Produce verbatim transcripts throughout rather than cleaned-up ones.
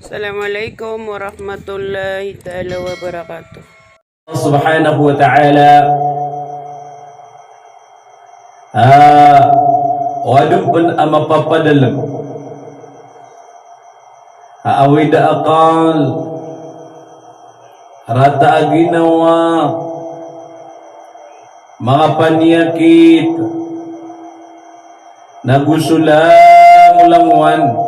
Assalamualaikum warahmatullahi taala wabarakatuh. Allah Subhanahu wa Ta'ala, ah, o adn pn a mapapadalm a awid a akal, rata a ginawa, manga paniyakit, nago so langolangowan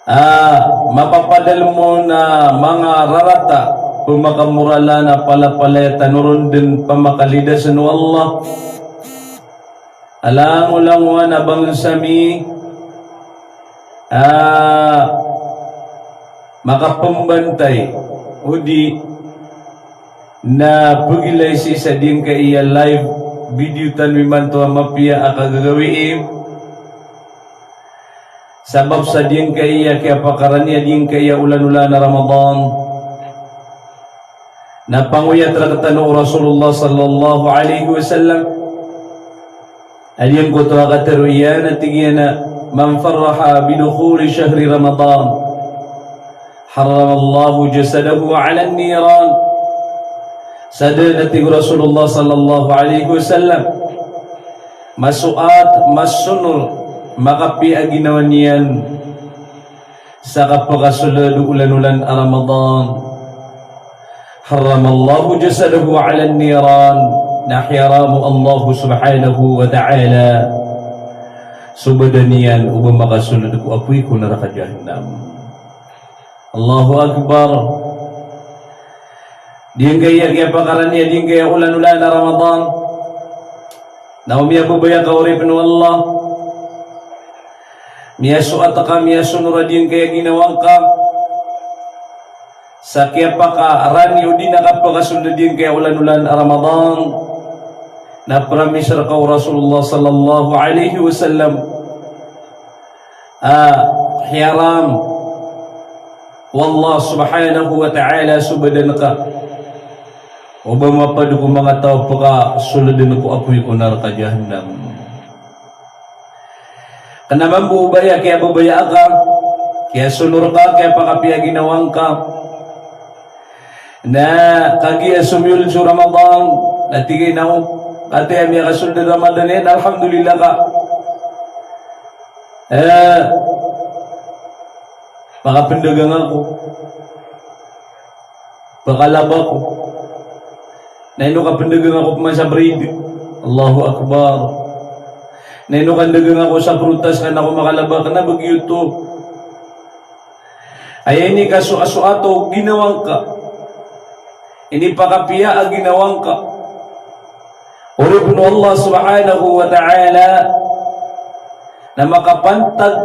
a mapapadalm on a manga rarata, pmakamoralan a palapalaya tano ron dn pamakalidasn o Allah. A langolangowan a bangsa mi a makapmbantay odi na pgilay sii sa giyangkaya live video tano imanto a mapiya a kagagawii. Sabap sa giyangkaya kiyapakarani a giyangkaya olan-olan a Ramadan. Na pangoyat rktano o Rasulullah sallallahu alaihi wasallam a giyangkoto a katharo iyan a tig iyan a, "Man farraha bidukhuli shahri Ramadan, harramallahu jasadahu alan niran." Sa dn a tig o Rasulullah sallallahu alaihi wasallam, masoat, masonor, makapiya a ginawa niyan sa kapakasold o olan-olan a Ramadan, harramallahu jasadahu alan niran, na hiyaram o Allah subhanahu wa ta'ala so badan iyan o ba makasold ko apoy ko naraka Jahannam. Allahu Akbar. Giyangkaya kiyapakarani a giyangkaya olan-olan a Ramadan. Na o miyababaya ka, oripn o Allah, miyasoat ka, miyasonor a giyangkaya ginawa ngka sa kiyapakarani odi na kapakasold a giyangkaya olan-olan a Ramadan, na promise rka o Rasulullah sallallahu alaihi wasallam a hiyaram o Allah subhanahu wa ta'ala so badan ka o ba mapd ko manga taw a pkasoldn ko apoy ko naraka Jahannam. Kna mambo o ba aya kiyababaya ka, kiyasonor ka, kiyapakapiya a ginawa ngka. Na kagiya somiyold so Ramadan, na tig iyan a, o, katii a miyakasold a Ramadan iyan, alhamdulillah ka. Eh, makapndagang ako, pakalaba ako. Na ino kapndagang ako pman sa bread? Allahu Akbar. Na ino kandagang ako sa prutas, ka an ako makalaba? Kna ba giyoto. Aya inikasoasoat o ginawa ngka, inipakapiya a ginawa ngka, oripn o Allah subhanahu wa ta'ala, na makapantag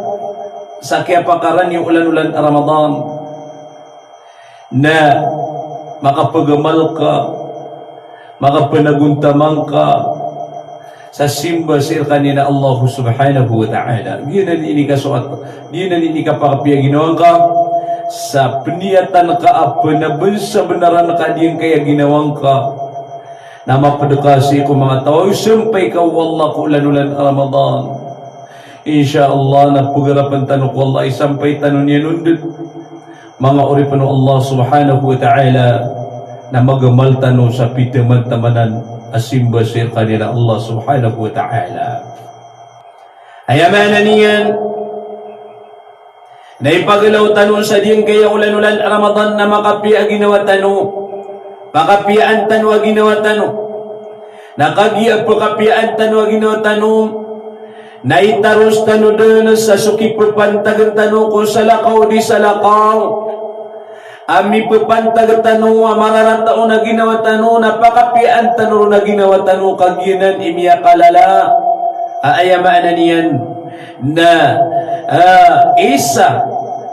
sa kiyapakarani o olan-olan a Ramadan. Na makapagamal ka, makapanagontama ngka sa simba sii rkaniyan a Allah subhanahu wa ta'ala. Giyanan i inikasoat, giyanan i inikapakapiya a ginawa ngka, sa pniyatan ka a pnabnsabnaran ka a giyangkaya ginawa ngka, na mapd ka sii ko manga taw a isampay ka o Allah ko olan-olan a Ramadan. Insha Allah, na pgarapn tano ko Allah a isampay tano niyan on dn, manga oripn o Allah subhanahu wa ta'ala, na magamal tano sa pitaman-tamanan a simba sii rkaniyan a Allah subhanahu wa ta'ala. Aya maana niyan na ipaglaw tano sa giyangkaya olan-olan a Ramadan na makapiya a ginawa tano, pakapiyaan tano a ginawa tano. Na kagiya pakapiyaan tano a ginawa tano, na itaros tano dn sa so kipapantagn tano ko salakaw di salakaw a mipapantag tano a mararata on a ginawa tano, na pakapiyaan tano ron a ginawa tano, ka giyanan i miyakalala a aya maana niyan na, ah, isa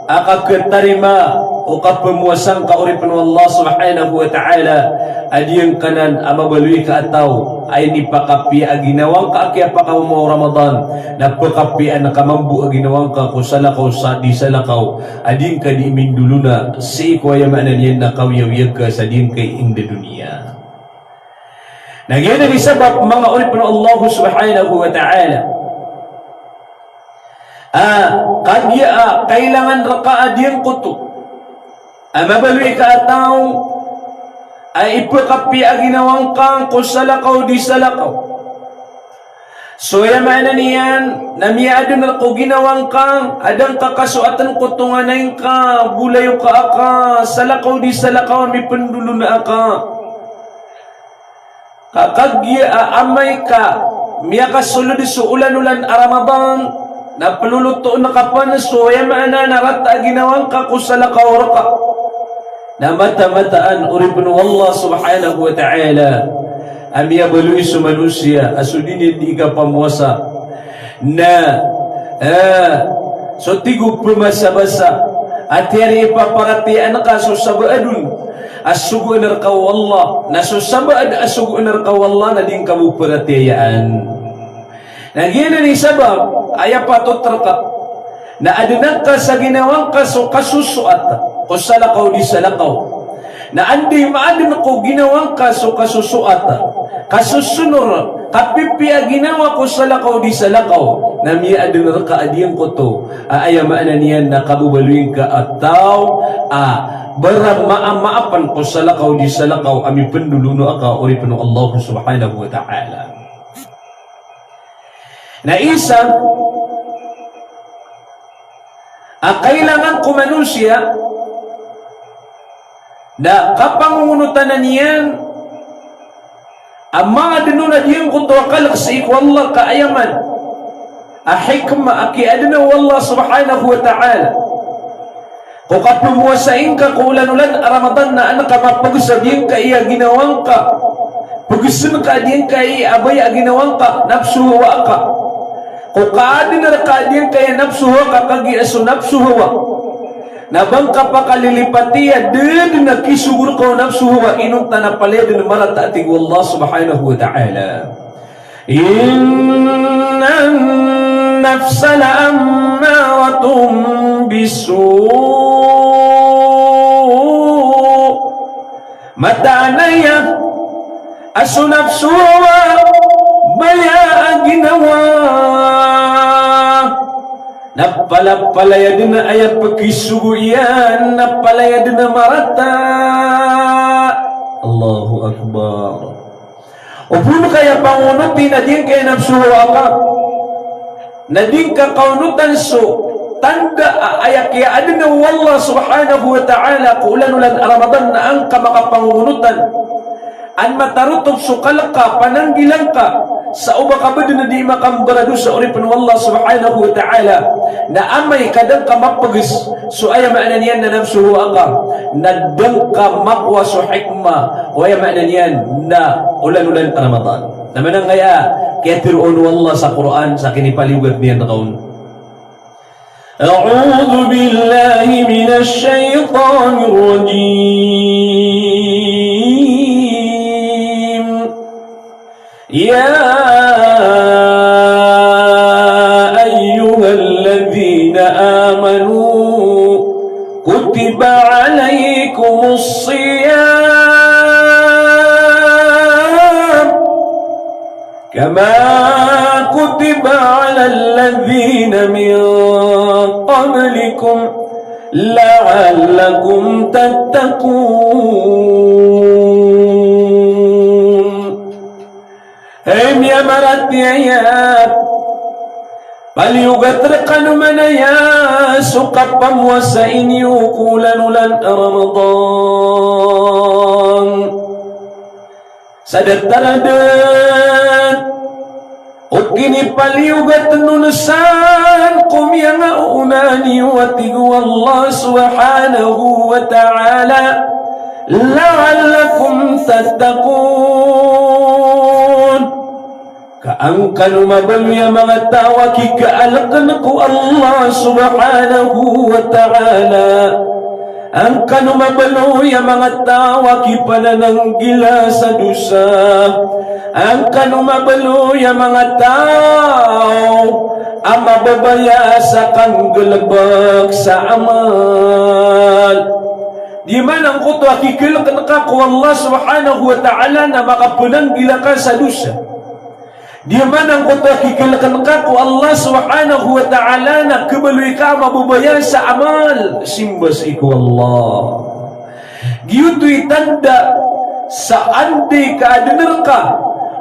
a kakhatarima o kapmowasa ngka, oripn o Allah subhanahu wa ta'ala, a giyangkanan a mabaloy ka a taw a inipakapiya a ginawa ngka a kiyapakaoma o Ramadan, na pakapiyaan ka mambo a ginawa ngka ko salakaw sa di salakaw a di ngka di mindolona sii ko aya maana niyan na kawiyawiyag ka sa giyangkai inda doniya. Na giyanan i sabap, manga oripn o Allah subhanahu wa ta'ala, a kagiya a kailangan rka a giyangkoto a mabaloy ka a taw a ipkhapiya a ginawa ngka ko salakaw di salakaw. So aya maana niyan na miyaadn rka o ginawa ngka a da ngka kasoatn ko tonganay ngka, bolayoka aka, salakaw di salakaw a mipndolona aka. Ka kagiya a amay ka miyakasold so olan-olan a Ramadan, na plolotoon ka pn so aya maana na rata a ginawa ngka ko salakaw rka. Na mata-mataan, oripn o Allah subhanahu wa ta'ala, a miyabaloy so manosiya a so di niyan di kapamowasa. Na, eh, so tig o pmbasabasa a tiyari paparatiyayaan ka so sabaad on a sogoan rka o Allah, na so sabaad a sogoan rka o Allah na di ngka bo paratiyayaan. Na giyanan i sabap a aya patot rka na adn angka sa ginawa ngka so kasosoat ko salakaw di salakaw. Na anda i maadn ko ginawa ngka so kasosoat, kasosonor, kapipiya a ginawa ko salakaw di salakaw, na miyaadn rka a giyangkoto a aya maana niyan na kababaloy ngka a taw a baramaamaapn ko salakaw di salakaw a mipndolono aka, oripn o Allah subhanahu wa ta'ala. Na isa a kailangan ko manosiya na kapangongonotan iyan a manga adn on a giyangkoto a kalk sii ko Allah ka aya man a hikmah a kiyaadna o Allah subhanahu wa ta'ala ko kapmowasa ingka ko olan-olan a Ramadan na an ka mapgs a giyangkai a ginawa ngka. Pgsn ka a giyangkai a baya a ginawa ngka, nafsu hawa ka. Ko kaadn rka a giyangkai a nafsu hawa ka kagiya so nafsu hawa na ba ngka pakalilipati a da dn a kisogo rka o nafsu hawa, inonta na palaya dn marata, a tig o Allah subhanahu wa ta'ala. Innan nafsa la'ammaratun bissu'. Mataan aya a so nafsu hawa, baya a ginawa na palapalaya dn a aya pkisogo iyan, na palaya dn a marata. Allahu Akbar. O pn ka aya pangonoti na di ngka aya nafsu hawa ka, na di ngka kaonotan so tanda a aya kiyaadna o Allah subhanahu wa ta'ala ko olan-olan a Ramadan na an ka makapangongonotan. An matarotop so kalk ka, pananggila ngka sa o ba ka ba dn a di makambaradosa, oripn o Allah subhanahu wa ta'ala, na amay ka da ngka mapgs so aya maana niyan na nafsu hawa ka, na da ngka makowa so hikmah o aya maana niyan na olan-olan a Ramadan. Na manangkaya kiyatharoa on o Allah sa Qur'an sa kinipaliyogat niyan rka on. A'udhu billahi minash shaytanir rajim. يا أيها الذين آمنوا كتب عليكم الصيام كما كتب على الذين من قبلكم لعلكم تتقون. Hay miyamaratiyaya, paliyogat rkano man aya so kapamowasa niyo ko olan-olan a Ramadan. Sa datar a da o kinipaliyogat on san ko miyangaoona niyo, a tig o Allah subhanahu wa ta'ala, la'allakum tattaqun. Ka an kano mabaloy a manga taw a kikaalkn ko Allah subhanahu wa ta'ala. An kano mabaloy a manga taw a kipanananggila sa dosa. An kano mabaloy a manga taw a mababaya sa kanggalbk sa amal. Di man angkoto a kikalkn ka ko Allah subhanahu wa ta'ala na makapananggila ka sa dosa. Di maana angkoto a kikalkn ka ko Allah subhanahu wa ta'ala na khabaloy ka a mababaya sa amal, simba sii ko Allah. Giyoto i tanda sa anda i kaadn rka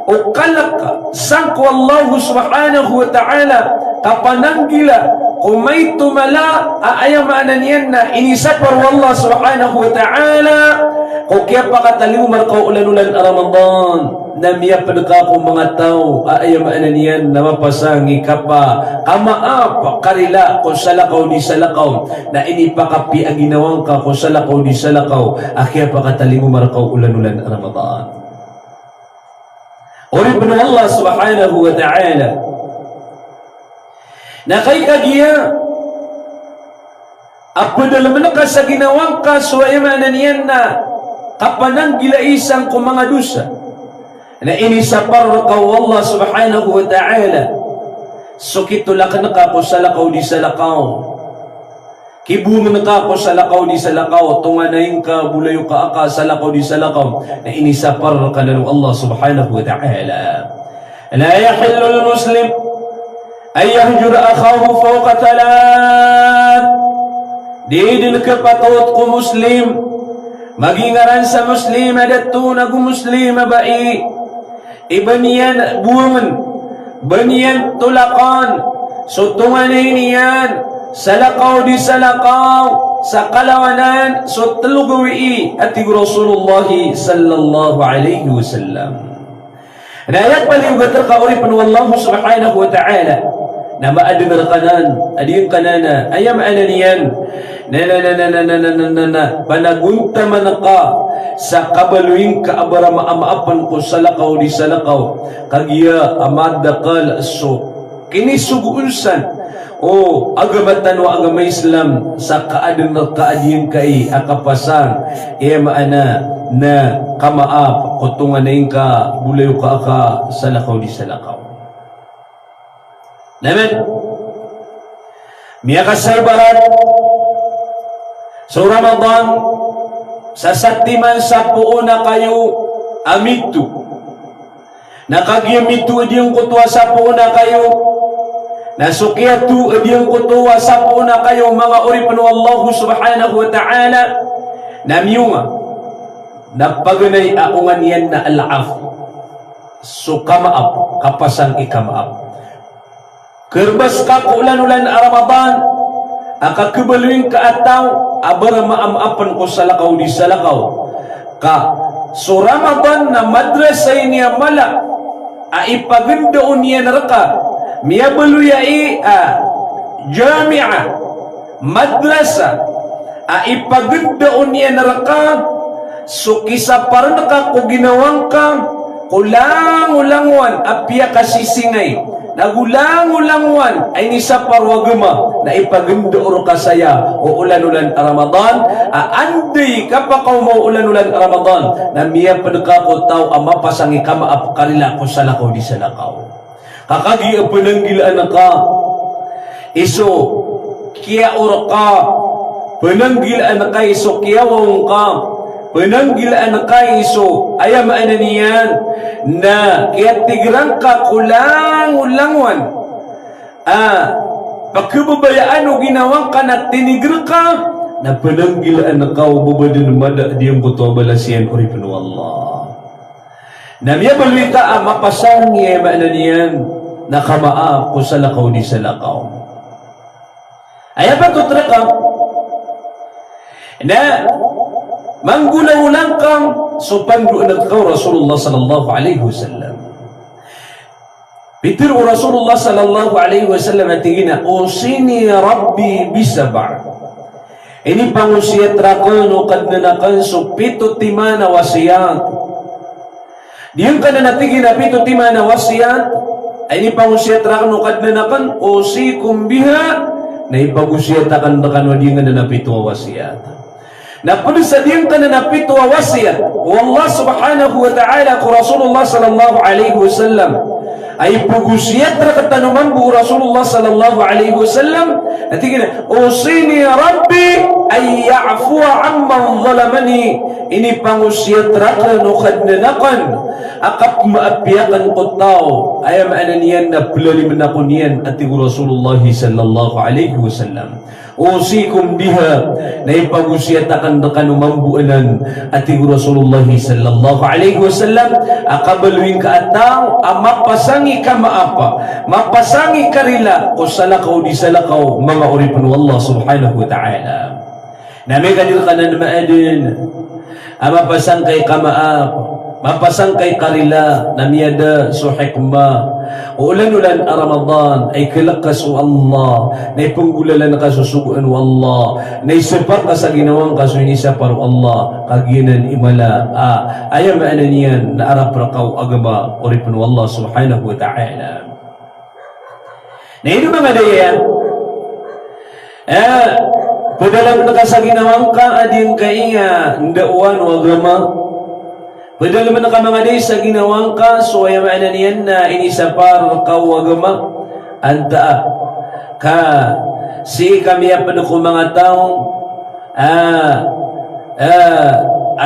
o kalk sangko Allah subhanahu wa ta'ala, kapananggila ko maito mala a aya maana niyan na inisapar o Allah subhanahu wa ta'ala ko kiyapakatalingoma rka o olan-olan a Ramadan. Na miyapd ka ko manga taw a aya maana niyan na mapasang i kapakamaap karila ko salakaw di salakaw, na inipakapiya a ginawa ngka ko salakaw di salakaw a kiyapakatalingoma rka o olan-olan a Ramadan. Oripn o Allah subhanahu wa ta'ala. Na kagiya a pdalmn ka sa ginawa ngka so aya maana niyan na kapananggilai sangko manga dosa, na inisapar rka o Allah subhanahu wa ta'ala so kitolakn ka ko salakaw di salakaw. Kibongn ka ko salakaw di salakaw, tonganay ngka, bolayoka aka, salakaw di salakaw, na inisapar rka nan o Allah subhanahu wa ta'ala. La yahillu lil muslim an yahjura akhahu fawqa thalath. Di dn khapatawot ko Muslim, magingaran sa Muslim a dato nago Muslim a bai, i ba niyan bowangn, ba niyan tolakn so tonganay niyan, salakaw di salakaw, sa kalawanan so tlo gawii, a tig o Rasulullah sallallahu alaihi wasallam. Na aya paliyogat rka, oripn o Allah subhanahu wa ta'ala, na maadn rka nan a giyangkanan a aya maana niyan na, na, na, na panagontaman ka sa kabaloy ngka a baramaamaapn ko salakaw di salakaw, kagiya a madakl so kinisogoon san o agama tano a agama Islam sa kaadn rka a giyangkai a kapasang, aya maana na kamaap ko tonganay ngka, bolayoka aka, salakaw di salakaw. Na man, miyakasaibarat so Ramadan sa satiman sa poon a kayo a mito. Na kagiya mito a giyangkoto a sapoon a kayo, na so kiyato a giyangkoto a sapoon a kayo, manga oripn o Allah subhanahu wa ta'ala, na miyonga na paganay a onga niyan na al-afw, so kamaap, kapasang i kamaap. Karbas ka ko olan-olan a Ramadan a kakhabaloy ngka a taw a baramaamaapn ko salakaw di salakaw. Ka so Ramadan na madrasa ini a mala a ipagndao niyan rka, miyabaloy ai a jami'ah, madrasa a ipagndao niyan rka so kisaparn ka ko ginawa ngka ko langolangowan a piyakasisingay, nago langolangowan a inisapar o agama, na ipagndao rka saya o olan-olan a Ramadan, a anda i kapakaoma o olan-olan a Ramadan na miyapd ka ko taw a mapasang i kamaap karila ko salakaw di salakaw. Ka kagiya pnanggilaan ka i so kiyaor ka, pnanggilaan ka i so kiyawaw ngka, pnanggilaan ka i so, aya maana niyan na kiyatigr angka ko langolangowan a pkhababayaan o ginawa ngka na tinigr ka, na pnanggilaan ka o ba ba dn mada a giyangkoto a balas iyan, oripn o Allah. Na miyabaloy ka a mapasang i, aya maana niyan na kamaap ko salakaw di salakaw. Aya patot rka na manggolawla ngka so pandoan rka o Rasulullah sallallahu alaihi wasallam. Pitharo o Rasulullah sallallahu alaihi wasallam a tig iyan a, "Awsani Rabbi bi sab'in." Inipangosiyat rakn o Kadnan akn so pito timan a wasiyat. Giyangkanan a tig iyan a pito timan a wasiyat a inipangosiyat rakn o Kadnan akn, "Usikum biha." Na ipagosiyat akn rkano a giyangkanan a pito a wasiyat. Na pd sa giyangkanan a pito a wasiyat o Allah subhanahu wa ta'ala ko Rasulullah sallallahu alaihi wasallam a ipagosiyat rktano mambo o Rasulullah sallallahu alaihi wasallam, a tig iyan a, "Awsani Rabbi," an ya'fuwa amman zalamani, inipangosiyat rakn o Kadnan akn a kapmaapiya akn ko taw, aya maana niyan na plalimen ako niyan, a tig o Rasulullah sallallahu alaihi wasallam. Usikum biha, na ipagosiyat akn rkano mambo anan, a tig o Rasulullah sallallahu alaihi wasallam, a kabaloy ngka a taw a mapasang i kamaapa, mapasang i karila ko salakaw di salakaw, manga oripn o Allah subhanahu wa ta'ala. Na amay ka di rka nan maaden a mapasang ka i kamaap, mapasang ka i karila, na miyada so hikmah o olan-olan a Ramadan a ikalk ka so Allah, na ipnggolalan ka so sogoan o Allah, na isapar ka sa ginawa ngka so inisapar o Allah, ka giyanan i mala a, aya maana niyan na arap rka o agama, oripn o Allah subhanahu wa ta'ala. Na ino manga daya? Eh, padalm ka sa ginawa ngka a di ngka iya ndaowan o agama. Padalm ka manga daya sa ginawa ngka so aya maana niyan na inisapar rka o agama. Antaa ka sii ka miyapd ko manga taw a, a,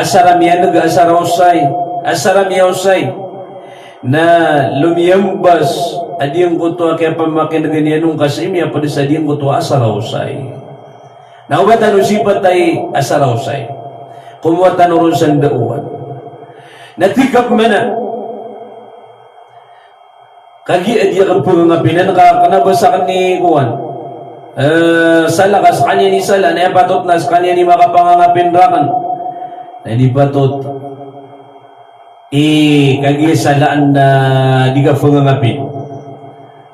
asar a miyaneg, asar a osay, asar a miyaosay. Na lomiyambas a di ngkoto a kiyapamakinegen iyan on ka sii miyapd sa di ngkoto a asar a osay. Na oba tano sii patay asar a osay. Komowa tano ron sa ndaowan. Na tig ka pman a kagiya di akn pngangapin ka, kna ba sakn i kowan. Eh, sala ka skaniyan i sala, na aya patot na skaniyan i makapangangapin rakn. Na di patot i kagiya sala na di ka pngangapin.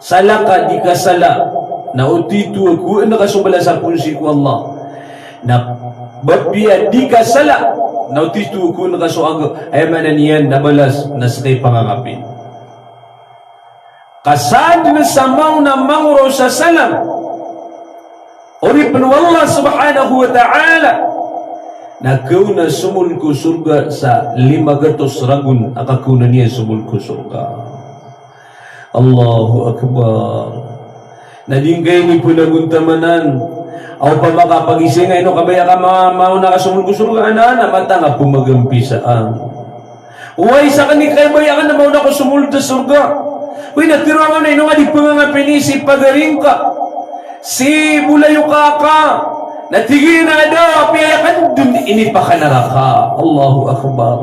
Sala ka di ka sala, na o tito a kowaan ka so balas a phoon sii ko Allah. Na apiya di ka sala, na o tito a kowaan ka so aga, aya maana niyan na balas na ska i pangangapin. Ka sadn sa maona a mangoraw sa salam, oripn o Allah subhanahu wa ta'ala, na kaona somol ko sorga sa lima gatos ragon a kakaona niyan somol ko sorga. Allahu Akbar. Na di ngka ini pnagontamanan. Aw, opama ka pagising a ino kabaya ka ma-, maona ka somol ko sorga, ana, ana, matang a pmagampisaan. Oway, sakn i kabaya akn na maona ko somol ko sorga. Oway, na tharoa ngka on a ino nga di pngangapini sii pagari ngka, sii bolayoka ka. Na tig iyan a da, apiya aya akn dn inipakanaraka. Allahu Akbar.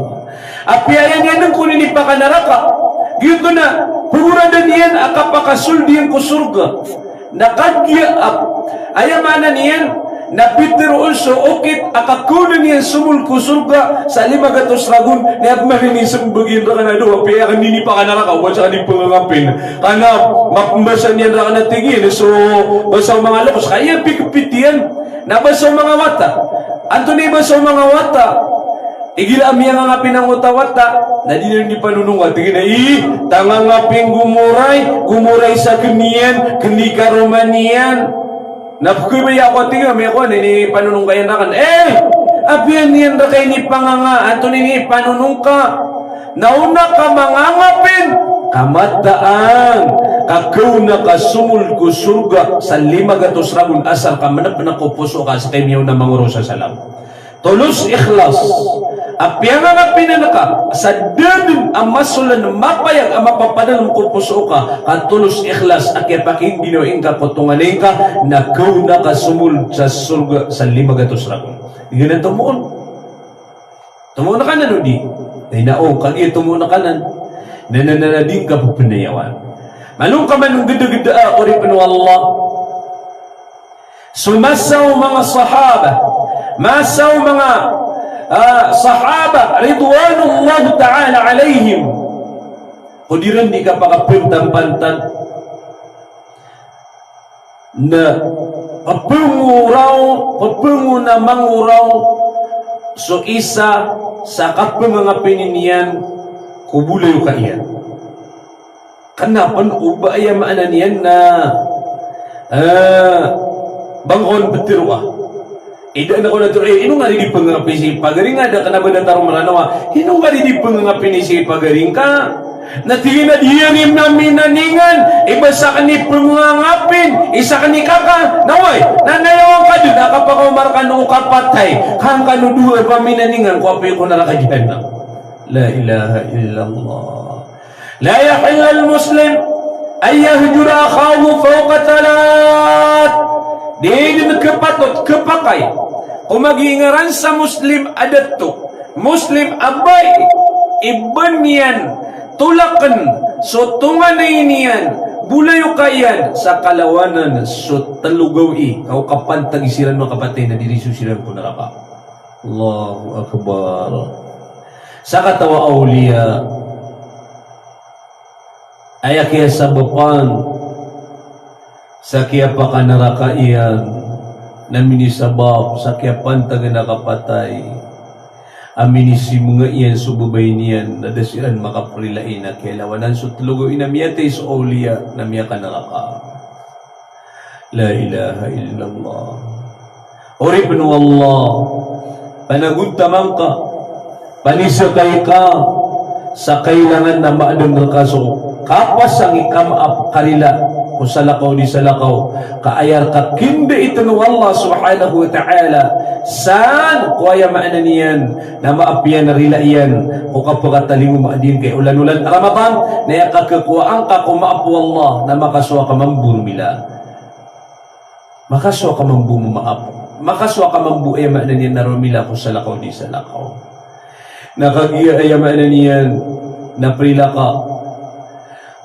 Apiya aya niyan dn kon inipakanaraka, giyoto na pgoradan iyan a kapakasold iyan ko sorga. Na kagiya a, aya maana niyan na pitharo on so okit a kakaona niyan somol ko sorga sa lima gatos ragon, na aya pman inismbag iyan rkana a da, apiya aya akn dn inipakanaraka, oway, sakn i pngangapin. Kna, mapmbasa niyan rkana, tig iyan, so basa o manga lokes, ka aya pikpit iyan na basa o manga wata. Antonaa i basa o manga wata? Igira a miyangangapin angkoto a wata, na di niyan di panonongka, tig iyan a, "Ih, tangangaping gomoray, gomoray sa kniyan, kni karoma niyan." Na pkhabaya ako, tig iyan, a miyakowa na inipanonongka iyan rakn. Eh, apiya niyan rka inipanganga, antonaa i inipanonongka? Na ona ka mangangapin ka mataan ka kaona ka somol ko sorga sa lima gatos ragon asar ka mnpnk ko poso ka sa kay miyaona mangoraw sa salam. Tolos ikhlas a piyangangapin ka sa da dn a masolan, mapayag a mapapadalm ko poso ka, ka tolos ikhlas a kiyapakindinawi ngka ko tonganay ngka, na kaona ka somol sa sorga sa lima gatos ragon. Igira tomo on. Tomo on ka nan o di? Na ino, kagiya tomo on ka nan, na, na, na, na di ngka ppnayawan. Malo ngka man nggdagdaa, oripn o Allah. So masa o manga sahaba, masa o manga, ah, sahaba ridwanullah ta'ala alaihim, ko di ran di kapakapntapantap na ppangoraw, ppangonamang oraw so isa sa kapangangapini niyan ko bolayoka iyan. Kna pn o ba aya maana niyan na, eh, ba ngka on ptharoa. Ida na ko na tharo, eh, ino nga di di pangangapini si pagari nga, da kna ba da taro Mranaw a, ino nga di di pangangapini si pagari ngka? Na tig iyan a di rin a minaningan i ba sakn i pngangapin i sakn i kaka, na oway, na nayawan ka dn a kapakaoma rkano o kapatay, ka an kano dowa a minaningan ko apoy ko naraka jahannam. La ilaha illallah. La yahillu lil muslim an yahjura akhahu fawqa thalath. Di dn khapatot, khapakay ko magii ngaran sa Muslim a dato, Muslim a bai, i ba niyan tolakn so tonganay niyan, bolayoka iyan sa kalawanan so tlo gawii, ka o kapantagi siran makapatay na di riso siran ko naraka. Allahu Akbar. Sakataw a awliya, aya kiyasabapan sa kiyapakanaraka iyan, na minisabap sa kiyapantag a kapatay, a minisimnga iyan so babay niyan, na da siran makaprilai na kiyalawanan so tlo gawii na miyatay so awliya na miyakanaraka. La ilaha illallah. Oripn o Allah, panagontaman ka, panisakay ka sa kailangan na maadn rka so kapasang i kamaap, karila ko salakaw di salakaw, ka aya rka kindaitn o Allah subhanahu wa ta'ala san ko aya maana niyan na maap iyan, rila iyan ko kapakatalingoma a diyangkai a olan-olan a Ramadan, na aya kakhakowa angka ko maap o Allah na makasowa ka mambo rmila. Makasowa ka mambo mamaap. Makasowa ka mambo, aya maana niyan na romila ko salakaw di salakaw. Na kagiya aya maana niyan na prila ka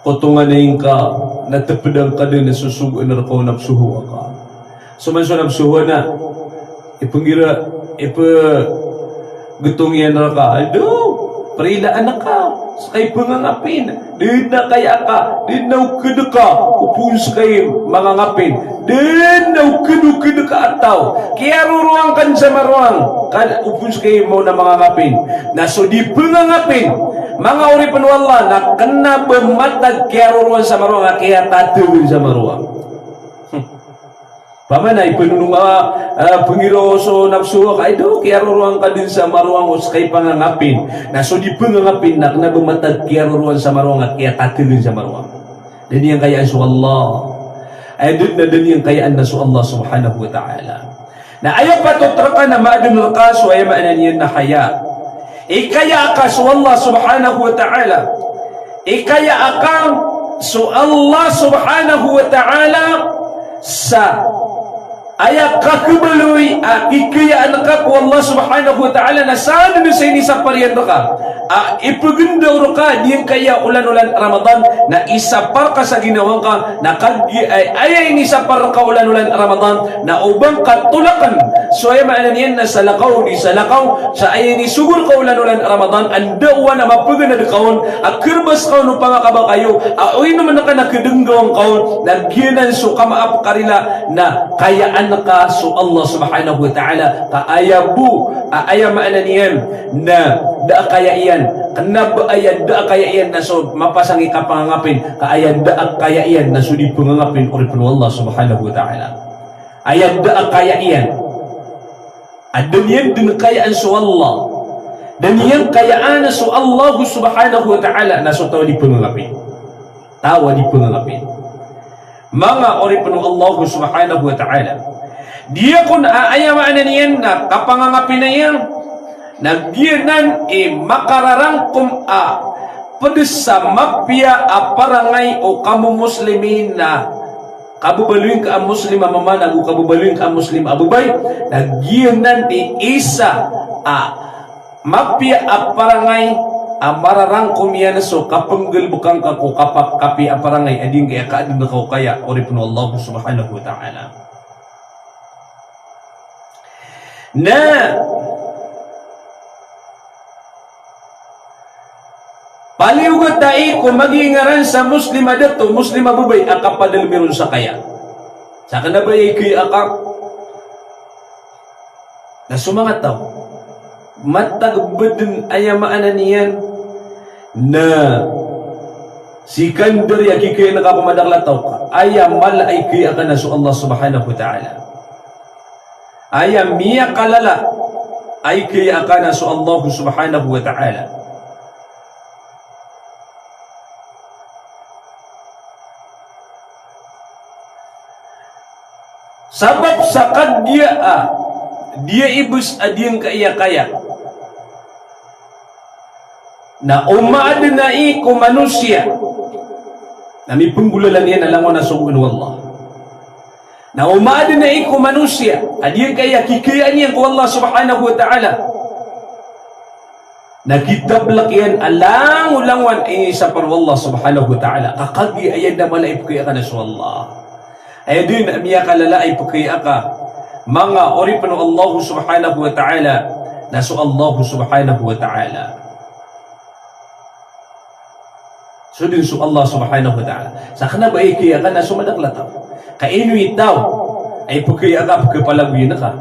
ko tonganay ngka, na tpdan ka dn a sosogoan rka o napsohowa ka. So man so napsohowa na ipngira, ipgtong iyan rka, ado, prilaan ka ska i pngangapin. Da dn a kaya ka, da dn a okd ka opama ska i mangangapin. Da dn a okd-okd ka a taw, kiyaroroang ka dn sa marowang, ka opama ska i maona mangangapin. Na so di pngangapin, manga oripn o Allah, na kna ba matag kiyaroroan sa marowang a kiyatatagn sa marowang. Pamana ipnonong a, a, pnggiraw so napso ka, ado, kiyaroroan ka dn sa marowang o ska i pangangapin. Na so di pngangapin na kna ba matag kiyaroroan sa marowang a kiyatatagn sa marowang. Da niyan kayaan so Allah. Aya da, na da niyan kayaan na so Allah subhanahu wa ta'ala. Na aya patot rka na maadn rka so aya maana niyan na haya. Ikaya ka so Allah subhanahu wa ta'ala. Ikaya ka so Allah subhanahu wa ta'ala sa aya kakhabaloy a kikayaan ka ko Allah subhanahu wa ta'ala na sadn sa inisapar iyan rka a ipgndaw rka diyangkaya olan-olan Ramadan, na isapar ka sa ginawa ngka, na kagiya aya inisapar rka olan-olan Ramadan na oba ngka tolakn so aya maana niyan na salakaw di salakaw sa aya inisogo rka olan-olan Ramadan, anda owan a mapaganad ka on, a krbas ka on o pangakaba kayo, a oinomn ka na kdnggawan ka on, na giyanan so kamaap, karila, na kayaan ka so Allah subhanahu wa ta'ala, ka aya bo, a, aya maana niyan na da a kaya iyan, kna ba aya da a kaya iyan na so mapasang i kapangangapin, ka aya da a kaya iyan na so di pngangapin, oripn o Allah subhanahu wa ta'ala. Aya da a kaya iyan a da niyan dn kayaan so Allah. Da niyan kayaan so Allah subhanahu wa ta'ala na so taw a di pngangapin. Taw a di pngangapin. Manga oripn o Allah subhanahu wa ta'ala. Di akn a aya maana niyan na kapangangapin aya na giyanan i makararangkom a pd sa mapiya a parangay o kamomuslimin na kababaloy ngka a Muslim a mama nago kababaloy ngka a Muslim a babay, na giyanan i isa a mapiya a parangay a mararangkom iyan so kapnggalbka ngka ko kapa-, kapiya a parangay a di ngka aya kaadn ka o kaya, oripn o Allah subhanahu wa ta'ala. Na paliyogat ai ko magii ngaran sa Muslim a dato, Muslim a babay a kapadalm iron sa kaya. Sa kna ba aya ikaya ka. Na so manga taw, matag ba dn aya maana niyan na sikandar a kikayaan ka ko madakl a taw ka. Aya mala a ikaya ka na so Allah subhanahu wa ta'ala. Aya miyakalala a ikaya ka na so Allah subhanahu wa ta'ala. Sabap sa kagiya a di a ibes a di ngka iya kaya. Na o maadn ai ko manosiya na mipenggolalan iyan a langon a sogoan o Allah. Na o maadn ai ko manosiya a di ngka iya kikayaan iyan ko Allah subhanahu wa ta'ala. Na kitaplek iyan a langolangon a inisapar o Allah subhanahu wa ta'ala. Ka kagiya aya dn a mala a ipekaya ka na so Allah. Aya dn a miyakalala a ipekaya ka, manga oripen o Allah subhanahu wa ta'ala, na so Allah subhanahu wa ta'ala. So dn so Allah subhanahu wa ta'ala. Sa kena ba ikaya ka na so madakel a taw. Ka ino i taw a ipekaya ka, pekepalagoyan ka.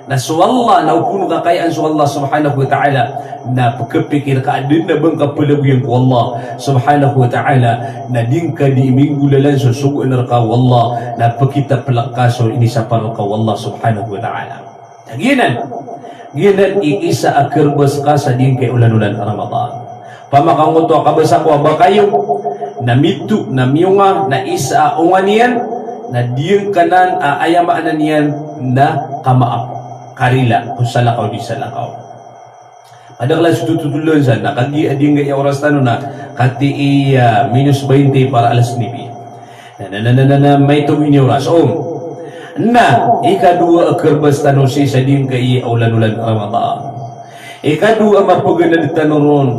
Na so Allah, na o poon kakayaan so Allah subhanahu wa ta'ala, na pekepikir ka a dn a ba ngka pelagoyan ko Allah subhanahu wa ta'ala, na di ngka di minggolalan so sogoan rka o Allah, na pekitaplek ka so inisapar rka o Allah subhanahu wa ta'ala. Giyanan, giyanan i isa a kerbes ka sa di ngkai olanolan a Ramadan. Opama ka ngoto a kabes ako a ba kayo, na mito, na miyonga, na isa a onga niyan, na di ngka nan a aya maana niyan na kamaap, karila ko salakaw di salakaw. Padakel a so totolon san, na kagiya di ngkai a oras tano na katii a minus baynte para alas nuebe. Na, na, na, na, na, na, maito ini oras. Om. Na, ikadowa a kerbes tano sii sa di ngkai a olanolan a Ramadan. Ikadowa a mapeganad tano ron.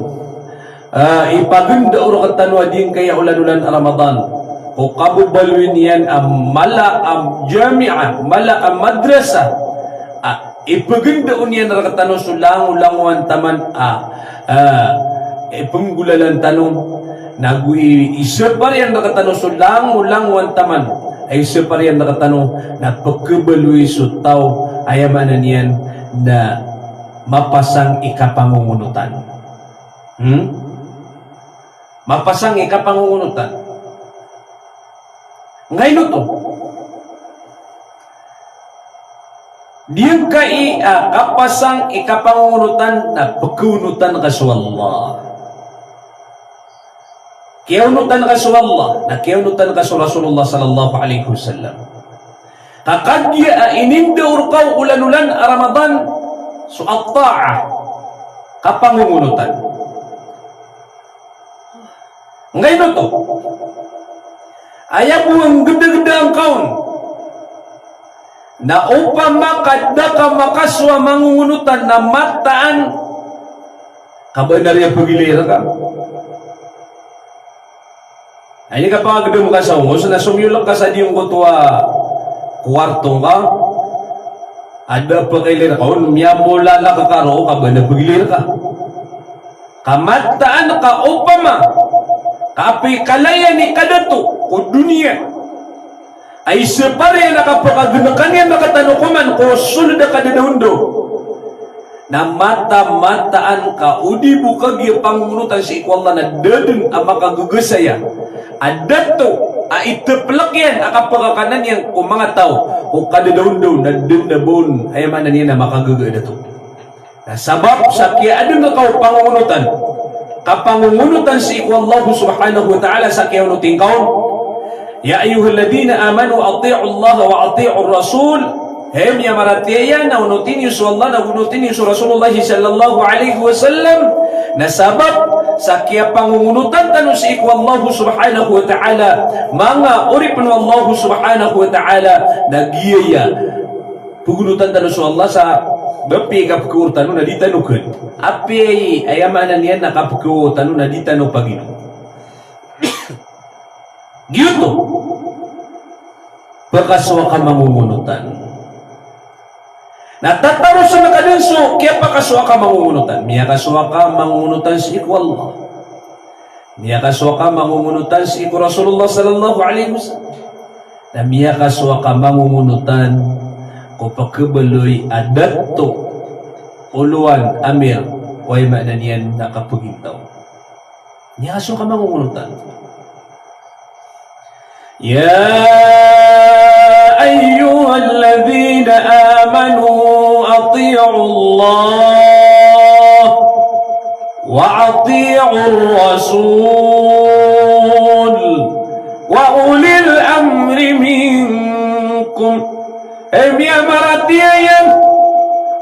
Ah, ipaganda o rektano a di ngkai a olanolan a Ramadan ko kababaloy niyan a mala a jami'ah, mala a madrasah. Ah, ipaganda o niyan rektano so langolangowan taman a, ah, ipenggolalan tano, nago i, isapar iyan rektano so langolangowan taman a isapar iyan rektano, na pekebaloy so taw, aya maana niyan na mapasang i kapangongonotan. Hmm? Mapasang i kapangongonotan. Ngaino to? Di ngkai a kapasang i kapangongonotan na pekeonotan ka so Allah. Kiyaonotan ka so Allah, na kiyaonotan ka so Rasulullah sallallahu alaihi wasallam. Ka kagiya a inindaor ka o olanolan a Ramadan, so at-ta'ah, kapangongonotan. Ngaino to? Aya bo a nggedagedaan ka on. Na opama ka da ka makasowa mangongonotan na mataan ka ba na riya pagilay rka. Ay, ini ka pangagedam ka sa ongos, na somiyolek ka sa di ngkoto a kuwarto ngka. A da pagilay rka on, miyamolalak ka roo ka ba na pagilay rka. Ka mataan ka opama ka apiya i kalayan i kadato ko doniya a isapar iyan a kapakagenekan iyan rektano koman ko sold a kadadaondaw. Na mata, mataan ka o di bo kagiya pangongonotan sii ko Allah na da den a makagaga saya a dato a iteplek iyan a kapakakanan iyan ko manga taw ko kadadaondaw na da den a ba on, aya maana niyan, a makagaga a dato. Na sabap sa kiyaadn rka o pangongonotan, kapangongonotan sii ko Allah subhanahu wa ta'ala sa kiyaonoti ngka on. Ya ayyuhalladhina amanu ati'ullaha wa ati'ur rasul. Hay miyamaratiyaya, na onoti niyo so Allah, na onoti niyo so Rasulullah sallallahu alaihi wasallam. Na sabap sa kiyapangongonotan tano sii ko Allah subhanahu wa ta'ala, manga oripn o Allah subhanahu wa ta'ala, na giyaya. Pagonotan tano so Allah sa ba apiya i kapkaor tano na di tano kn. Apiya i, aya maana niyan, na kapkaor tano na di tano pagino. Giyoto. Pakasowa ka mangongonotan. Na tatarosan ka den so kiyapakasowa ka mangongonotan. Miyakasowa ka mangongonotan sii ko Allah. Miyakasowa ka mangongonotan sii ko Rasulullah sallallahu alaihi wasallam. Na miyakasowa ka mangongonotan ko pkhabaloy a dato, olowan, amir, aya maana niyan na kapagintaw. Miyakasowa ka mangongonotan. يا أيها الذين آمنوا أطيعوا الله وأطيعوا الرسول وأولي الأمر منكم Hay miyamaratiyaya,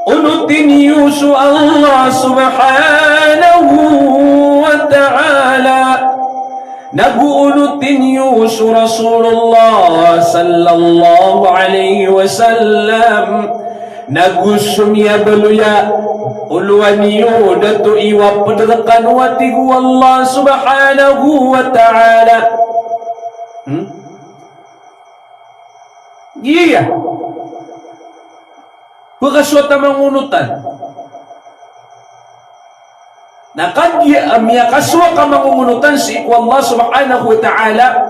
onotin iyo so Allah subhanahu wa ta'ala. Nago onotin iyo so Rasulullah sallallahu alaihi wasallam. Nago so miyabaloy a olowan iyo dato i pd rkano a tig o Allah subhanahu wa ta'ala. Hmm? Giya. Pkasowa ta mangongonotan. Na kagiya a miyakasowa ka mangongonotan sii ko Allah subhanahu wa ta'ala,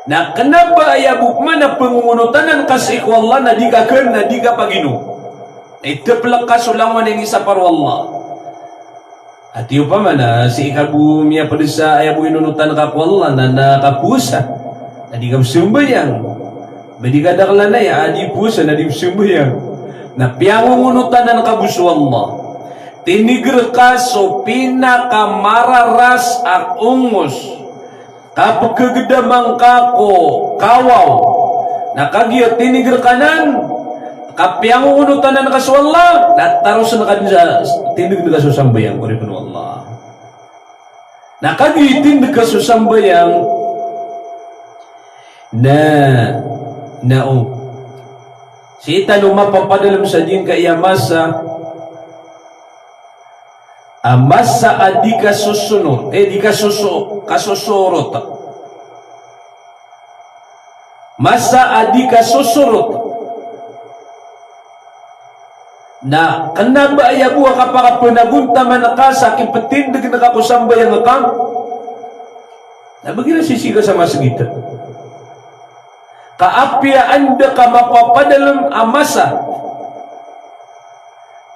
na kna ba aya bo pman a pangongonotanan ka sii ko Allah na di ka kn, na di ka pagino. Na itaplk ka so langowan a inisapar o Allah. Ati opama na sii ka bo miyapd sa aya bo inonotan ka ko Allah na, na kapowasa, na di ka pzambayang. Ba di ka dakl a naya a di powasa na di pzambayang. Na piyangongonotanan ka bo so Allah. Tinigr ka so pinakamararas a ongos. Kapkagdam angka ko kawaw. Na kagiya tinigr ka nan, kapiyangongonotanan ka so Allah, na tarosn ka dn sa, tindgn ka so sambayang, oripn o Allah. Na kagiya itindg ka so sambayang, na, na o. Sii tano mapapadalm sa giyangkaya masa, a masa a di kasosonor, eh, di kasoso-, kasosorot. Masa a di kasosorot. Na kna ba aya bo a kapakapnagontaman ka sa kiptindgn ka ko sambayang ka. Na ba igira sisii ka sa masgit. Ka apiya anda ka mapapadalm a masa.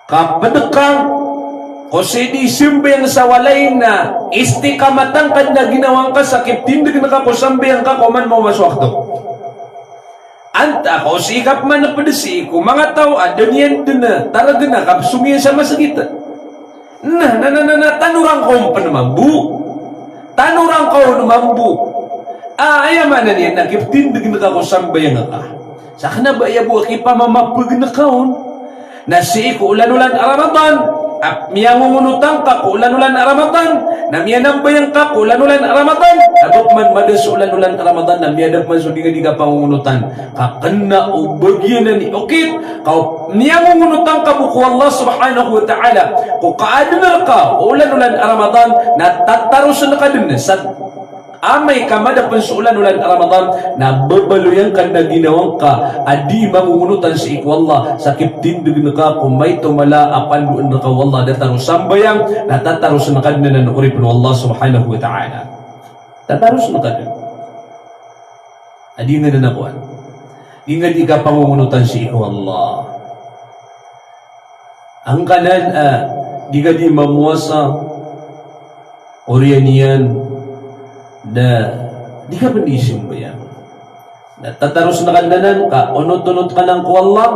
Ka pd ka ko sii di sambayang sa walay na istiqamatan ka dn a ginawa ngka sa kiptindgn ka ko sambayang ka ko man maoma so wakto. Antaa ka o sii ka pman pd sii ko manga taw a da niyan dn targn a kapsong iyan sa masgit. Na, na, na, na, na, tanoran ka on pn mambo. Tanoran ka on mambo. Ah, aya maana niyan na kiptindgn ka ko sambayang ka. Sa kna ba aya bo a kipamamapgn ka on. Na sii ko olan-olan a Ramadan, a miyangongonotan ka ko olan-olan a Ramadan, na miyanambayang ka ko olan-olan a Ramadan, na ba pman mada so olan-olan a Ramadan, na miyada pman so di ka di kapangongonotan. Ka kna o bagian a niyan okit, ka o miyangongonotan ka bo ko Allah subhanahu wa ta'ala, ko kaadn rka o olan-olan a Ramadan, na tatarosn ka dn sa amay ka mada pn so olan-olan a Ramadan, na babaloy angka dn a ginawa ngka a di mangongonotan sii ko Allah, sa kiptindgn ka ko maito mala a pandoan rka o Allah, datar o sambayang, na tatarosn ka dn anan, oripn o Allah subhanahu wa ta'ala. Tatarosn ka dn. A di nga dn a kowan. Di nga di kapangongonotan sii ko Allah. Angkanan a di ka di mamowasa, oriyan iyan, na di ka pn di sambayang. Na tatarosn ka dn anan ka onot-onot ka nan ko Allah,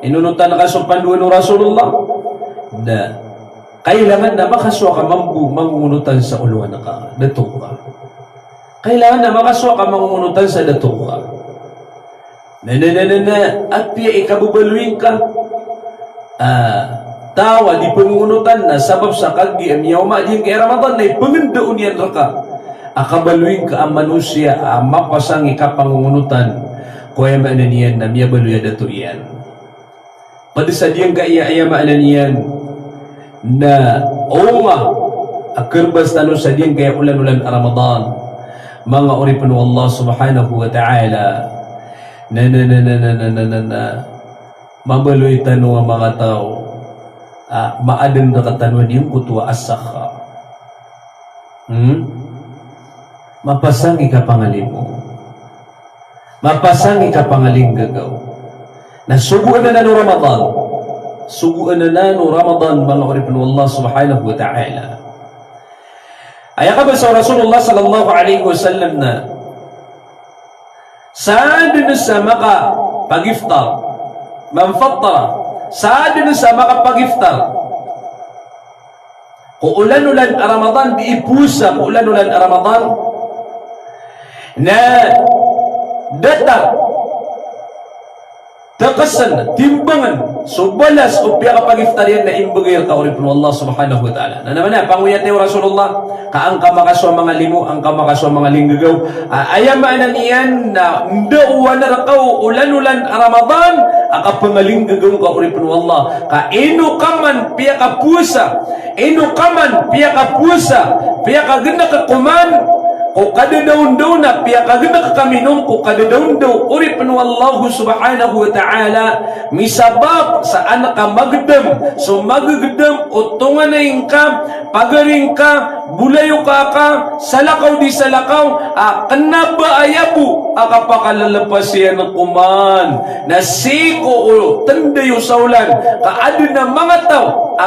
inonotan ka so pandoan o Rasulullah, na kailangan na makasowa ka mambo mangongonotan sa olowan ka, dato ka. Kailangan na makasowa ka mangongonotan sa dato ka. Na, na, na, na, na, apiya i kababaloy ngka a taw a di pangongonotan na sabap sa kagiya miyaoma giyangkai a Ramadan na ipangndao niyan rka a kabaloy ngka a manosiya a mapasang i kapangongonotan ko aya maana niyan na miyabaloy a dato iyan. Pd sa giyangkaya aya maana niyan na onga a karbas tano sa giyangkaya olan-olan a Ramadan. Manga oripn o Allah subhanahu wa ta'ala. Na, na, na, na. Mabaloy tano a manga taw a maadn rktano a giyangkoto a as-sakha. Hmm? Mapasang i kapangalimo. Mapasang i kapangalinggagaw. Na sogoan anan o Ramadan. Sogoan anan o Ramadan, manga oripn o Allah subhanahu wa ta'ala. Aya kabasa o Rasulullah sallallahu alaihi wasallam na sadn sa makapagiftar. Man fattara. Sadn sa makapagiftar ko olan-olan a Ramadan, di ipowasa ko olan-olan a Ramadan, na datar Takasan, timbangan so balas o piyakapagiftar iyan na imbegay reka o oripn o Allah subhanahu wa ta'ala. Na naman na, pangoyat o Rasulullah, ka angka makasowa manga limo, angka makasowa manga linggegaw. A, aya maana niyan na ndao a narakaw o olan-olan a Ramadan a kapangalinggagaw ka o oripn o Allah. Ka ino ka man piyakapowasa, ino ka man piyakapowasa, piyakagenek ko man ko kadadawndaw, na piyakagenek ka minom ko kadadawndaw, oripn o Allah subhanahu wa ta'ala, misabap sa an ka magedam so magegedam o tonganay ngka, pagari ngka, bolayoka ka, salakaw di salakaw, a kena ba aya bo a kapakalelepas iyan ko man na sii ko o tendey o saolan, ka aden a manga taw a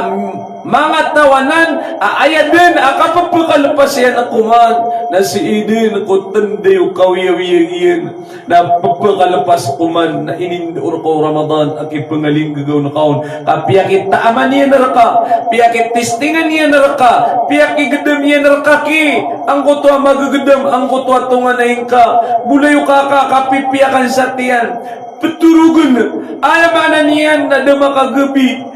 manga taw anan a aya den a kapepekalepas iyan ko man na sii den ko tendey o kawiyawiyag iyan, na pepekalepas ko man na inindao reka o Ramadan a kipengalinggagaw ngka on. Ka piyakitaaman iyan reka, piyakitestingan iyan reka, piyakigedam iyan reka ki angkoto a magegedam, angkoto a tonganay ngka, bolayoka ka, kapipiyakan sa tiyan, petorogen, aya maana niyan na da makagebi.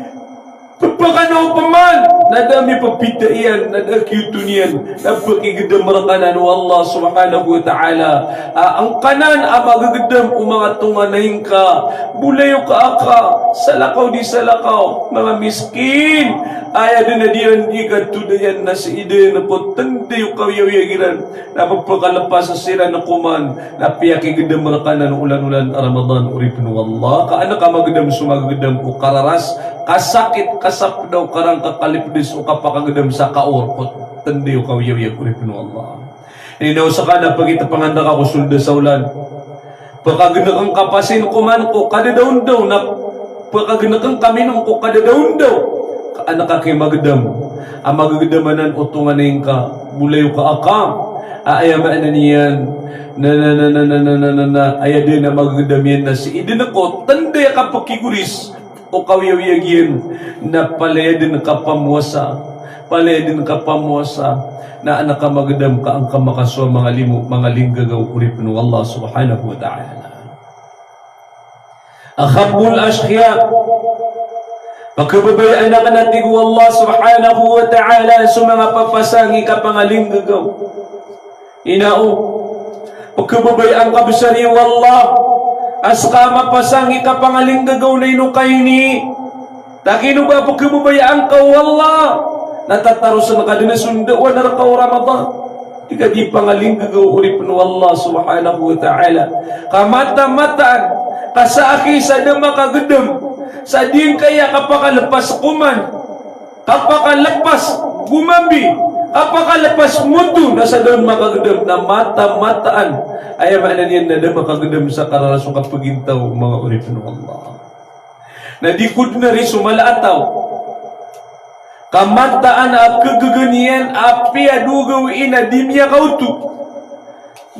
Pepekano peman, na da mipepita iyan, na da kiyoto niyan, na pekigedam reka nan o Allah subhanahu wa ta'ala. A, angkanan a magegedam o manga tonganay ngka, bolayoka ka, salakaw di salakaw, manga miskin, aya den a di iran di katodayan na sii den ko tendey o kawiyawiyag iran. Na pepekalepas siran ko man, na piyakigedam reka nan o olan-olan a Ramadan, oripn o Allah. Ka an ka magedam so magegedam o kararas, kasakit, kasapdaw, karangka, kalipdes o kapakagedam sa kaor ko tendey o kawiyawiyag, oripn o Allah. Ino seka na pekitepengan reka ko soled a saolan. Pekageneken ka pasin ko man ko kadadawndaw, na pekageneken ka minom ko kadadawndaw. Ka an ka kimagedam a magegedam anan o tonganay ngka, bolayoka ka. A, aya maana niyan na, na, na, aya den a magegedam iyan na sii den ko tendey a kapekigoris o kawiyawiyag iyan, na palaya den kapamowasa, palaya den kapamowasa, na an ka magedam ka angka makasowa manga limo, manga linggegaw, oripn o Allah subhanahu wa ta'ala. Akhabbul ashqiya. Pekhababayaan aken, a tig o Allah subhanahu wa ta'ala, so manga papasangi kapangalinggegaw. Ino, pekhababayaan ka besar o Allah a seka a mapasangi kapangalinggegaw na ino ka ini. Takino ba pekhababayaan ka o Allah na tatarosen ka den a sondawaan reka o Ramadan. Di ka di pangalinggegaw, oripn o Allah subhanahu wa ta'ala. Ka mata-mataan ka sa aki sa da makagedam, sa di ngka aya kapakalepas ko man, kapakalepas gomambi, kapakalepas moto, na sa da on makagedam, na mata-mataan, aya maana niyan na da makagedam sa kararas o kapegintaw, manga oripn o Allah. Na di ko den ari so mala a taw ka mataan a kegegen iyan a piyadogaw iyan a di miyakaoto.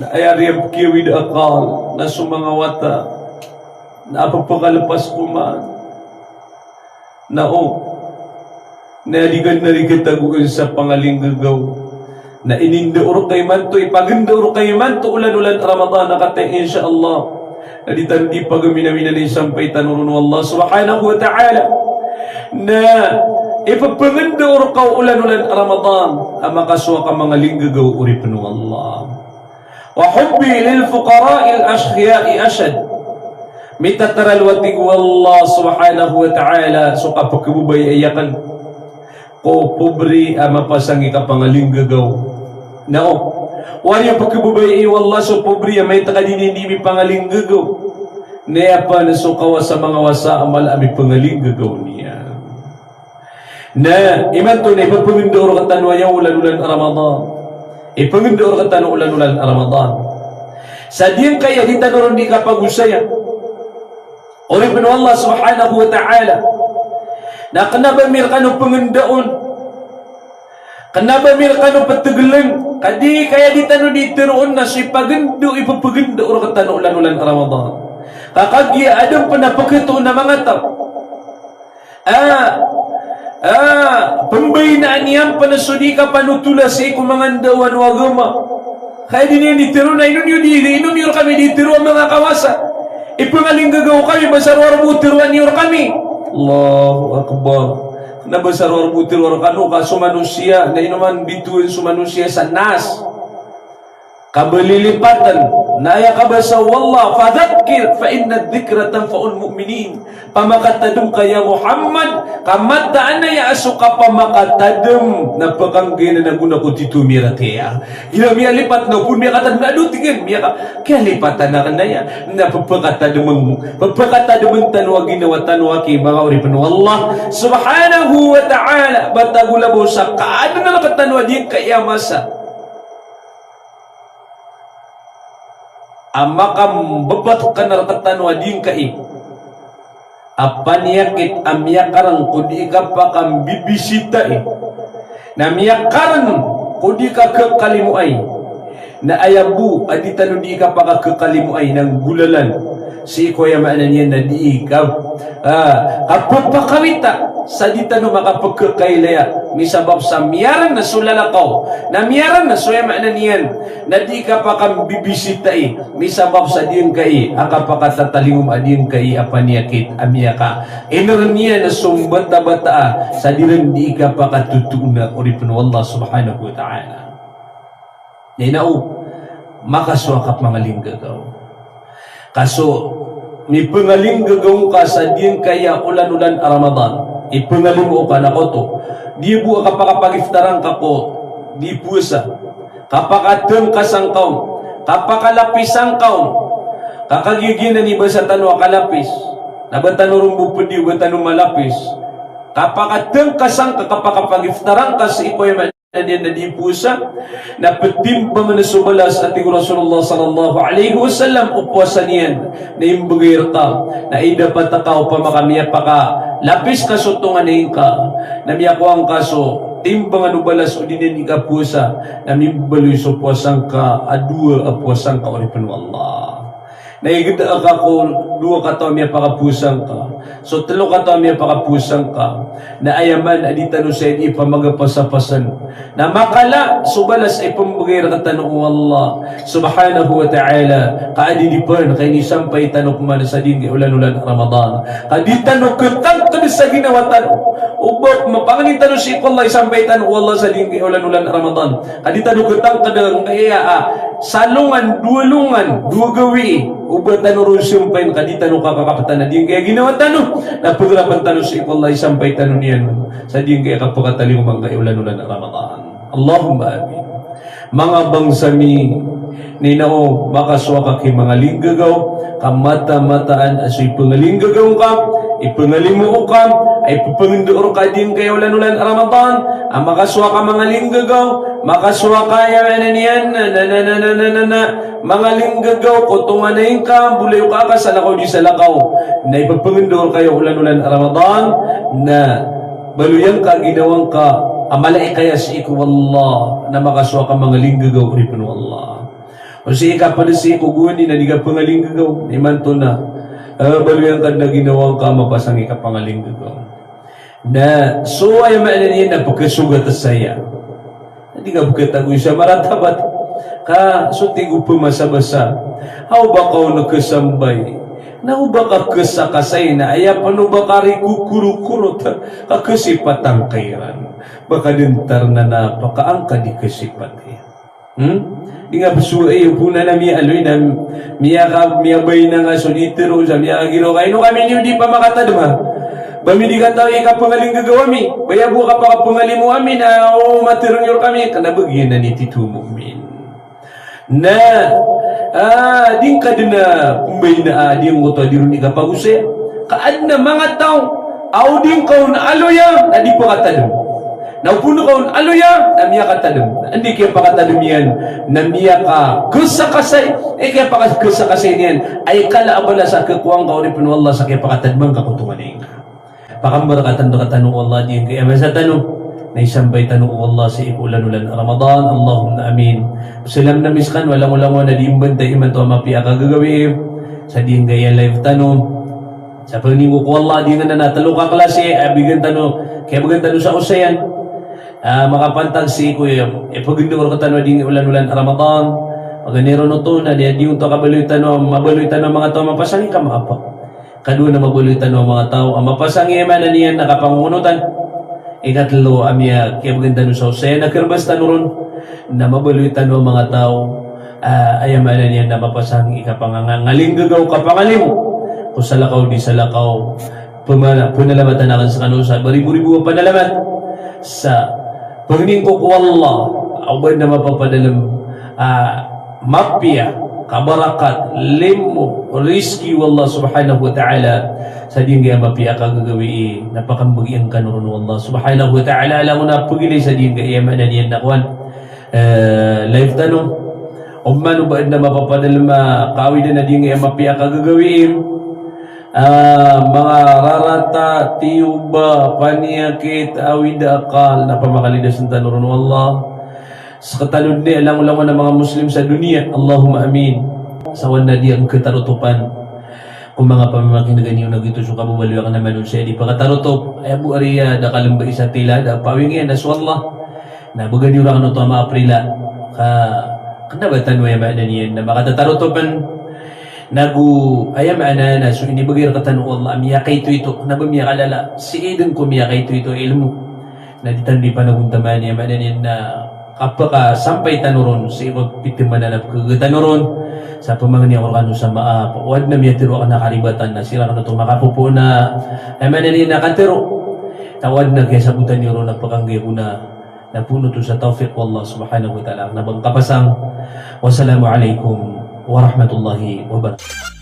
Na aya riyan pekiyawid a akal na so manga wata na pepekalepas ko man. Na o, na di ka den ari katagoen sa pangalinggegaw. Na inindao reka imanto, ipagindao reka imanto olan-olan Ramadan a kataya, insha Allah, na di tano di pagaminawinani sampay tano ron o Allah subhanahu wa ta'ala. Na ipepengindao reka o olan-olan Ramadan a makasowa ka mangalinggegaw, oripn o Allah. Wa hubbi lil fuqara'il ashqiya'i ashad. Mitataralo, a tig o Allah subhanahu wa ta'ala, so kapekhababayai aken ko pobre a mapasangi kapangalinggegaw. Na o, wari a pekhababayai o Allah so pobre a maitaka di niyan di mipangalinggegaw, na aya pen so kawasa manga wasa a mala a mipangalinggegaw niyan. Na imanto na ipepengindao rektano aya olan-olan a Ramadan. Ipengindao rektano olan-olan a Ramadan. Sa di ngka aya di tano ron di kapagosaya, oripn o Allah subhanahu wa ta'ala, na kena ba mi rekano pengindaon, kena ba mi rekano petegelen, ka di ka aya di tano di teroon na so ipagindo, ipepegindao rektano olan-olan a Ramadan. Ka kagiya aden pen a peketoon a manga taw a, a, pembainaan iyan pen so di kapanotola sii ko manga ndaowan o agama. Ka aya di niyan di tero na ino niyo di, ino niyo rekami di tero a manga kawasa. Ipengalinggagaw kami, ba sa rowar bo teroan iyo rekami. Allahu Akbar. Na ba sa rowar bo teroan rekano, ka so manosiya, na ino man bitowan so manosiya sa nas. Ka ba lilipatan, na aya kabasa o Allah, "Fadhakkir fa inna dhikra tanfa'ul mu'minin." Pamakatadem ka ya Muhammad, ka mataan a aya so kapamakatadem, na pekanggenan a gona ko tito miratiyaya. Ino miyalipat na pon miyakatadem na dotigen, miyaka-, kiyalipatan aken aya, na pepekatademen, pepekatademen tano a ginawa tano aki, manga oripen o Allah Subhanahu wa Ta'ala, ba tago labaw sa kaadn a rektano a di ngkai a masa. A makambebet ka na rektano a di ngkai a paniyakit a miyakareng ko di kapakambibisitai, na miyakareng ko di kakekalimoay, na aya bo a di tano di kapakakekalimoay na nggolalan sii ko aya maana niyan na di ka, ah, kapepakawita sa di tano makapekekailaya, misabap sa miyareng so lalakaw, na miyareng so aya maana niyan na di kapakambibisitai, misabap sa di ngkai a kapakatatalingoma, di ngkai a paniyakit a miyaka, ineren iyan so mbatabataa sa di ren di kapakatotoona, oripen o Allah Subhanahu wa Ta'ala. Na ino, makasowa ka mangalinggagaw. Ka so mipengalinggagaw ngka sa di ngkai a olan-olan a Ramadan, ipengalimo ka na koto, di bo a kapakapagiftaran ka ko di powasa, kapakatengkasan ka on, kapakalapisan ka on, ka kagiya giyanan i basa tano a kalapis, na ba tano ron bo pedi o ba tano malapis, kapakatengkasan ka, kapakapagiftaran ka sii ko aya maana niyan na di powasa, na petimbangen so balas, a tig o Rasulullah sallallahu alaihi wasallam, o powasa niyan na imbegay reka, na idapat ka opama ka miyapakalapis ka so tonganay ngka, na miyakowa ngka so timbangan o balas o di niyan di kapowasa, na mimbaloy so powasa ngka a dowa a powasa ngka, oripen o Allah. Na igeda ka ko dowa kataw a miyapakapowasa ngka, so telo kataw a miyapakapowasa ngka, na aya man a di tano saya di pamagapasapasan, na makala so balas a ipembegay rektano o Allah Subhanahu wa Ta'ala, ka adi di pen ka inisampay tano peman sa di ngkai a olan-olan a Ramadan. Ka di tano ketangked sa ginawa tano. O ba mapangni tano sii ko Allah, isampay tano o Allah sa di ngkai a olan-olan a Ramadan. Ka di tano ketangked a ngkai a, ah, salongan, dowa longan, dowa gawii, o ba tano ron sampayn ka di tano kakakapetan a di ngkai a ginawa tano, na pegerapen tano sii ko Allah, isampay tano niyan sa di ngkai a kapakatalingoma ngkai a olan-olan a Ramadan. Allahumma amin. Manga bangsa mi, na ino, makasowa ka ki mangalinggagaw, ka mata-mataan a so ipengalinggagaw ngka, ipengalimo ka, a ipepengendo reka a di ngkai a olan-olan a Ramadan, a makasowa ka mangalinggagaw, makasowa ka, aya maana niyan na, na, na, mangalinggagaw ko tonganay ngka, bolayoka ka salakaw di salakaw, na ipepengendo reka a olan-olan a Ramadan, na baloy angka a ginawa ngka a mala i kaya sii ko Allah, na makasowa ka mangalinggagaw, oripen o Allah. O sii ka ped sii ko gowani na di ka pengalinggagaw, imanto na, eh, baloy angka den a ginawa ngka a mapasang i kapangalinggagaw. Na so, aya maana niyan na pekesogat saya. Di ka peketagoy sa maratabat. Ka so tig o pemasa-basa, ha o ba ka on kesambay, na o ba ka kesakasay, na aya pen o ba ka rikokorokorot, ka kesipatan ka iran. Ba ka den tarna na pakaangka di kesipat iyan. Hmm? Di nga pesowa iyo pona na miyaaloy na miyaka, miyabainang a so di tero sa miyakagiro ka, ino kami niyo di pamakatadem a ba mi di katawi kapengalinggagaw ami, ba aya bo kapakapengalimo ami na o matero niyo rekami, kena ba giyanan i tito mu'min. Na, ah, di ngka den a pembainaa, di ngkoto a di ron i kapagosaya. Ka aden a manga taw a o di ngka on aloya na di pakatadem. Na o pon ka on aloya na miyakatadem. Na anda i kiyapakatadem iyan? Na miyakakesakasay. I kiyapakakesakasay niyan, aya kala a balas a kekowa ngka, oripen o Allah, sa kiyapakatadem angka ko tonganay ngka. Pakambarakatan rektano o Allah di ngkai a masa tano. Na isampay tano o Allah sii ko olan-olan a Ramadan. Allahumma amin. Salam na miskan, walang-walang na di mbantay imanto a mapiya a kagagawii. Sa di ngkai a live tano. Sa pangni ko ko Allah, di ngka na telo ka klasi, eh, bigan tano, kiyabagan tano sa osayan. Ah, makapantag sii ko, eh, ipegendo rektano a di ngkai a olan-olan a Ramadan. Paganay ron oto na di, di oto kabaloy tano, mabaloy tano a manga taw a mapasang i kamaapa. Kadowa na mabaloy tano a manga taw a mapasang i, aya maana niyan na kapangongonotan. Ikatlo a miyakiyabgan tano sa osayan a karbas tano ron na mabaloy tano a manga taw, ah, aya maana niyan na mapasang i kapangangalinggagaw, kapangalimo ko salakaw di salakaw. Pemala-, penalamatan aken sekano sa beribu-ribu a panalamat sa pangni ko ko Allah, a oba na mapapadalem, ah, mapiya, kabarakat, limo, rizki o Allah subhanahu wa ta'ala sa di nggiya mapiya a kagagawii na pakambagian kano ron o Allah subhanahu wa ta'ala. Alangon a pegilay sa di nggiya, aya maana niyan na kowan, eh, life tano. Oman oba na mapapadalem a kawidan a di nggiya mapiya a kagagawii. Ah, manga rarata, tiyoba, paniyakit, awida akal, na pamakalidasen tano ron o Allah. Sekatano den a langolangon a manga Muslim sa doniya. Allahumma amin. Sa wan na di angkatarotopan ko manga pamamakinega niyo na giyoto so kababaloy aken a manosiya di pakatarotop. Aya bo ari a da kalembai sa tila, da pawing iyan na so Allah. Na bagan iyo raken oto a maap rila. Ka, kena ba tano, aya maana niyan na makatatarotopen. Nago, aya maana na so inibegay rektano o Allah a miyakaitoito, kena ba miyakalala, sii den ko miyakaitoito a ilmo. Na di tano di panagontaman, aya maana niyan na kapakasampay tano ron sii ko pitemanan a pekegeten tano ron. Sa pemangni ako rekano sa maap. Owad na miyatero aken a karibatan na sii raken oto makapopoon a, aya maana niyan na katero. Owad na kiyasabotan iyo ron a pekanggiya ko na na poon oto sa tawfiq o Allah subhanahu wa ta'ala. Na bang kapasang. Wassalamu alaikum warahmatullahi wabarakatuh.